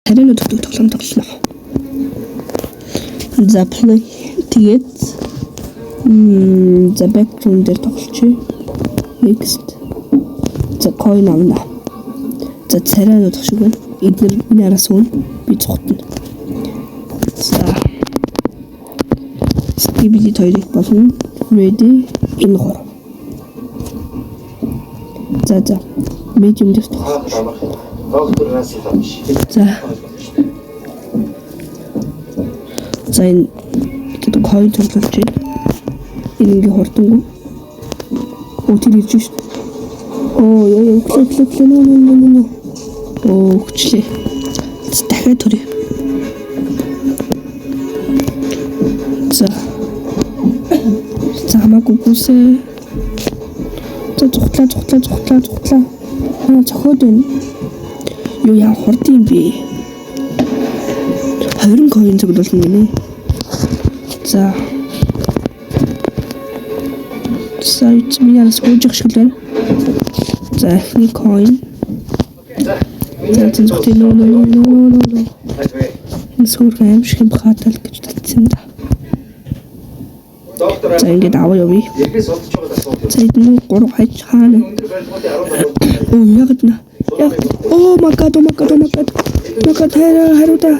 Царайнууд өгдөг тоглоом тоглоно. За play тэгээд за backroom дээр тоглолчих. Next. За coin авна. За царайнууд шиг байна. Эднэр миний араас үн би цухтана. За Skibidi toilet болно. Ready энэ гур. За за. Medium дээр тоглох. Доктор Рассел биш. За. За энэ гэдэг coin тоглож байна. Энэ ингээ хурдангүй. Оо тэр ирж шít. Оо ёо өглөө өглөө өглөө нөө нөө нөө нөө. Оо өгчлээ. Дахиад төрье. За. За хамаагүй гүсээ. За зүхтлаа зүхтлаа зүхтлаа зүхтлаа. Аа цохоод байна. Юу яа хурд юм бэ? 20 coin цуглуулна гинэ. За. За миний араас гүйж шиг л байна. За эхний coin. За зүхтээ нөө нөө нөө нөө нөө. Энэ сүрх аим шиг юм хаатал гэж татсан да. Доктор За ингээд аваа явъя. Эргээс олдож байгаа асуудал. За эдний 3 хаж хаана. Өндөр барилгуудын 17 Оо яг нэ. Яг Oh my god, oh my god, oh my god. Oh my god, хариу да.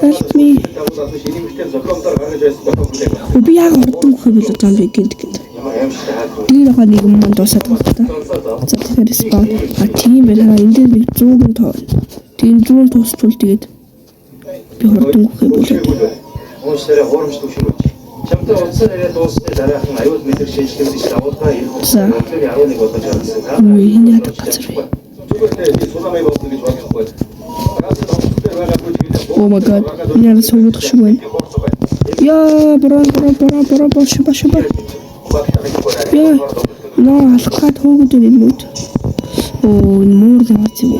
Help me. Шинэмэгтэй зохиомдоор гаргаж байсан дохио хүлээх. Оо би яг хурдан гүхэ билүү зам би гинт гинт. Ямар аимшигтай хаад. Дээр байгаа нэг юм маань дуусаад байгаа та. За тэгэхээр spawn. А тийм байна. Хараа энэ дээр нэг 100 тоо. Тийм 100 туусчвал тэгээд би хурдан гүхэ билүү. Уушаараа хуурамч төвшин болж. Чамтай утсаар яриа дууссаны дараахан аюул мэдрэг шинжилгээний давуулгаа ирэх За. өглөөний 11 болгож гаргасан. Үгүй энэ яадаг газар вэ? Зүгээр би цунами болно гэж бодохгүй. Рассел офис дээр байгаагүй ч хэлээ. Oh my god. Энэ яа суугдах шиг байна. Яа, борон борон борон борон бош бош бош. Яа. Ноо алах гад хөөгд байна энэ мөд. Оо энэ муур яваад юм.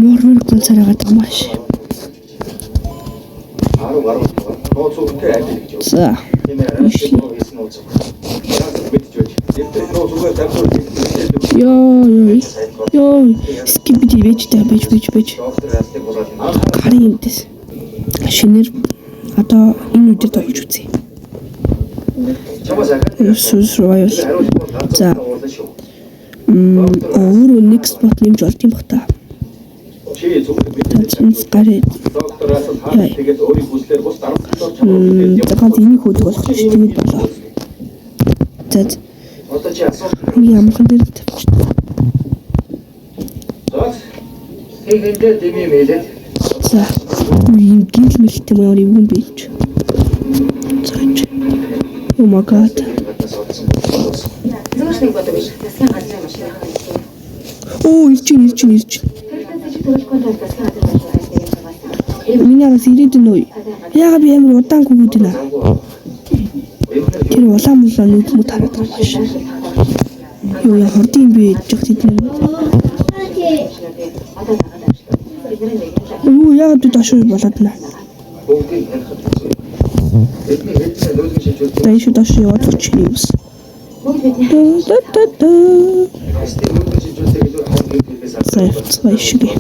Муур мөр ганцаараа гадаг маш. За. Йоо ёо. Йоо, skibidi байж та байж байж байж. Гарын юмдэс. Шинээр одоо энэ үдээр тоглож үзье. Survival. За. Өөрөө next bot нэмж болд юм бах та. За гарын Тэгээд өөрийн хүслээр бус дарамтлаар чамруу за ганц энийг хөөдөг болох ч тэгээд болоо. За Одоо чи асуулт би амархан дээр тавьчих. За. Тэгэндээ дими мэлээд За. Ийм гэл мэлтэй юм ямар эвгүй юм бэ ч. За. Oh my god. гаднаас олдсон болсон. Зөөр нэг бодог биш. Засгийн газрын машины хангалттай. Оо ирж гин ирж гин ирж гин. Хэрэгтэй сэжиг төлөхгүй тул засгийн газрын машины хангалттай хамгаалсан. Миний араас ирээд байна уу? Яагаад би амар удаан гүгүүд байна? Тэр улаан мулаан нүд мүд хараад байгаа юм шиг. Юу яа хурдан юм бэ гэж яхад тэд нэр. Одоо дагаад авчлаа. Бидний нэг нь Юу яагаад би доош болоод байна? Бүгдийг таних хэцүү. Бидний хэлсэн нүүлгэн шилжүүлэлт За энэ шүү доош яваад очих юм бас. бүгд бидний Да да да. Тэстийн нүүлгэн шилжүүлэлтийг илүү том гэр бүлээс За явцгаа ишгэ.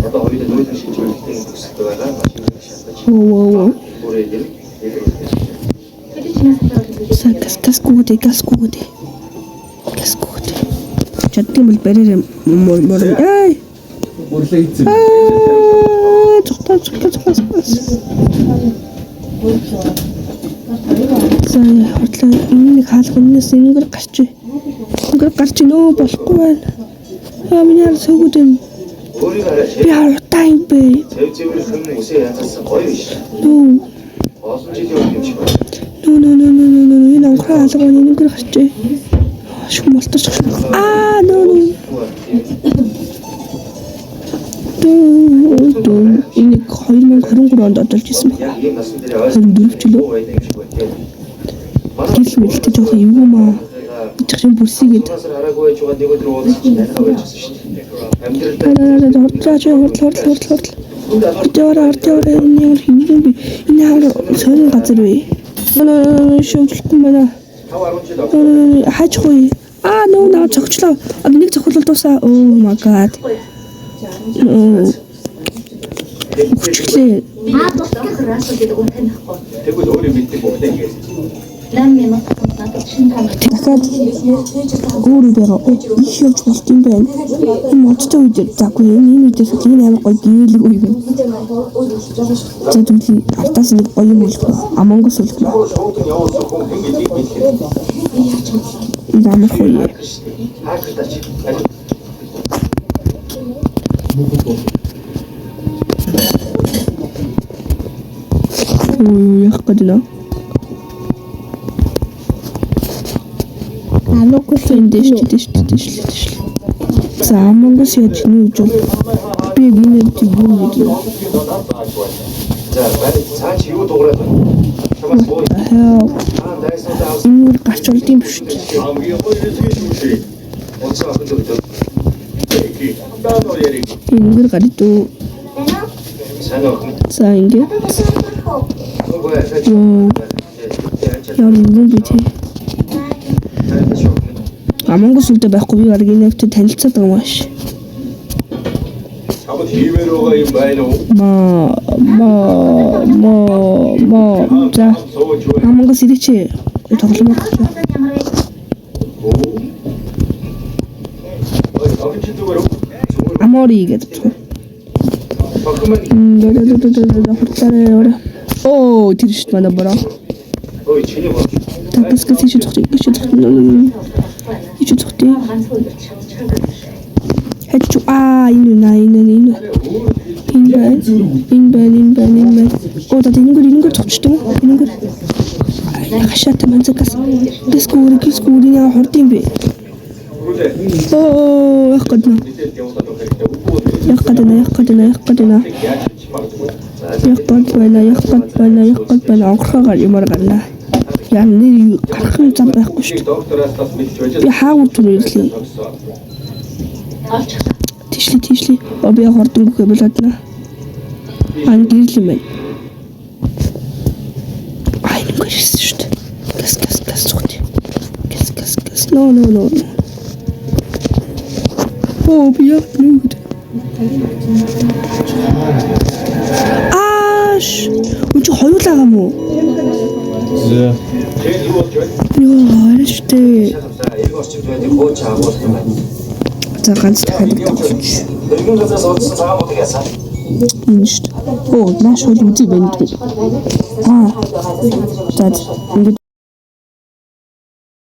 Одоо хоёулаа нүүлгэн шилжүүлэлтийн төсөлд байгаа. Машин шатаж Оо оо. бүрээ юм. хэдий ч нас хатаа За газ газ гүгдээ газ гүгдээ. Газ гүгдээ. Чаддсан бол бариараа мөр мөр. Ай. Өрлөө ийцэн. Аа, цогтоо цогтоо цогтоо. За хотлоо энэ нэг хаалга энэс энэгээр гарч. Энэгээр гарч нөө болохгүй байна. Аа миний араас хөөгд юм. Өөрийг хараач. Би хар удаан юм бэ. Цэв цэвэрхэн үсээ янзалсан гоё биш. Нөө Олон жилийн өмнө юм шиг байна. нөө нөө нөө нөө нөө нөө энэ онхроо хаалга байна энэгээр гарч. Ашиг молторч. Аа нөө нөө. Дүү дүү энийг 2023 онд одолж исэн байна. Яг ийм насан дээр ойсон 24 ч лөө. байдаг юм шиг байна тийм. Гэрэл мэлтэй жоохон эвгүй маа. Чих шин бүрсийгээд. Цугасаар хараагүй байж байгаа нэг өдөр уулзсан чинь танигаа байжсэн шүү дээ. Амьдралдаа Аа хордлоо чи хордол хордол хордол хордол. Хорд яваарай хорд яваарай энэ ямар хэвгүй бэ? Энэ ямар сонин газар вэ? Нөө шүүмжлэхгүй байна. 5 10 жил Нөө хажихгүй. Аа нөө наа цогчлоо. Одоо нэг цохиолол дуусаа. Oh my god. Өчлөө. Аа доктор Расул гэдэг хүн танихгүй. Тэгвэл өөрөө мэддэг бүхнээ гэж. 8 минут надад шинэ том Дахиад өөр үе байгаа. Их явж болт юм байна. Энэ модтой үед заагүй энэ энэ үедээс энэ амар гоё гээлэг үе юм. За тэгвэл артаас нэг гоё юм үлгэх. Among Us үлгэх. Шуудан явуулсан хүн хэн гэдгийг мэдэх хэрэгтэй. Энэ амар гоё. Хакертач. Ой, яах гээд байна. Among Us Энэ дэш дэш дэш дэш. За Among Us яаж нэг жоо. Би энэ юм нэг юм. За барь цаа чи юу дуурайд байна? Чамаас буу. Хаа Аа дайснуудаа авсан. энэ үр гарч болд юм биш үү? Хамгийн гоё хэсэг шүү дээ. Утсан охин дөрөв. Энэгээр гарч дөө. Сайн охин. За ингэ. Үгүй ээ. Йоо. Яа юм бэ те. Among Us үлдээ байхгүй би бараг энэ хөвтэй танилцаад байгаа юм ааш. Чамд хиймээр байгаа юм байна уу? Ма ма ма ма за Сууж байна. Among Us ирээч. Тогломоор гарчлаа. ямар вэ? Ой, охин чи зүгээр үү? Амори гэдэг юм. Охин маань Да да да да да хурдлаарай яваарай. Оо тэр шүү дээ манай бороо. ой чиний бол. Та гэсгэс тийш зогт тийш зогт тийш зогт. Ганцхан өдөр чадчихаагүй. Хачу аа энэ үү энэ энэ энэ байна энэ байна энэ байна энэ байна. Оо да энэгээр энэгээр зогчтой юм уу? Энэгээр. Хашаатай манцагас. Гэсгүүр гэсгүүр яа хурд юм бэ? Гүлээ. Оо яах гээд нэ. Мэдээлэл явуулаад өгөх хэрэгтэй. Үгүй бол Яах гээд нэ яах гээд нэ яах гээд нэ. яаж ч магадгүй. Яах гээд байна яах гээд байна яах гээд байна. Онгорхоогоор юмар гарна. Яа нэр гарах юм зам байхгүй шүү дээ. Доктороос бас мэдж байж Би хаагур түр ирлээ. Олж Тийшлээ тийшлээ. Оо би хурдан гүхэ болоод нэ. Аа энэ гэрэл юм байна. Аа энэ гэрсэн шүү дээ. Гас гас гас зүгт. Гас гас гас. No no no. Оо би яг нүгд. Ааш. Үн чи хоёулаа юм уу? Тэгээд юу болж байна? Йоо, арай шүү дээ. Шалгалаа. Эрг орчимд байдаг хууч агуулсан юм байна. За ганц дахиад тоглож. Дөрвөн газраас олдсон цагаан бодог яасан. Энэ шүү дээ. Оо, нааш хөл үзий байна. Аа. За ингээд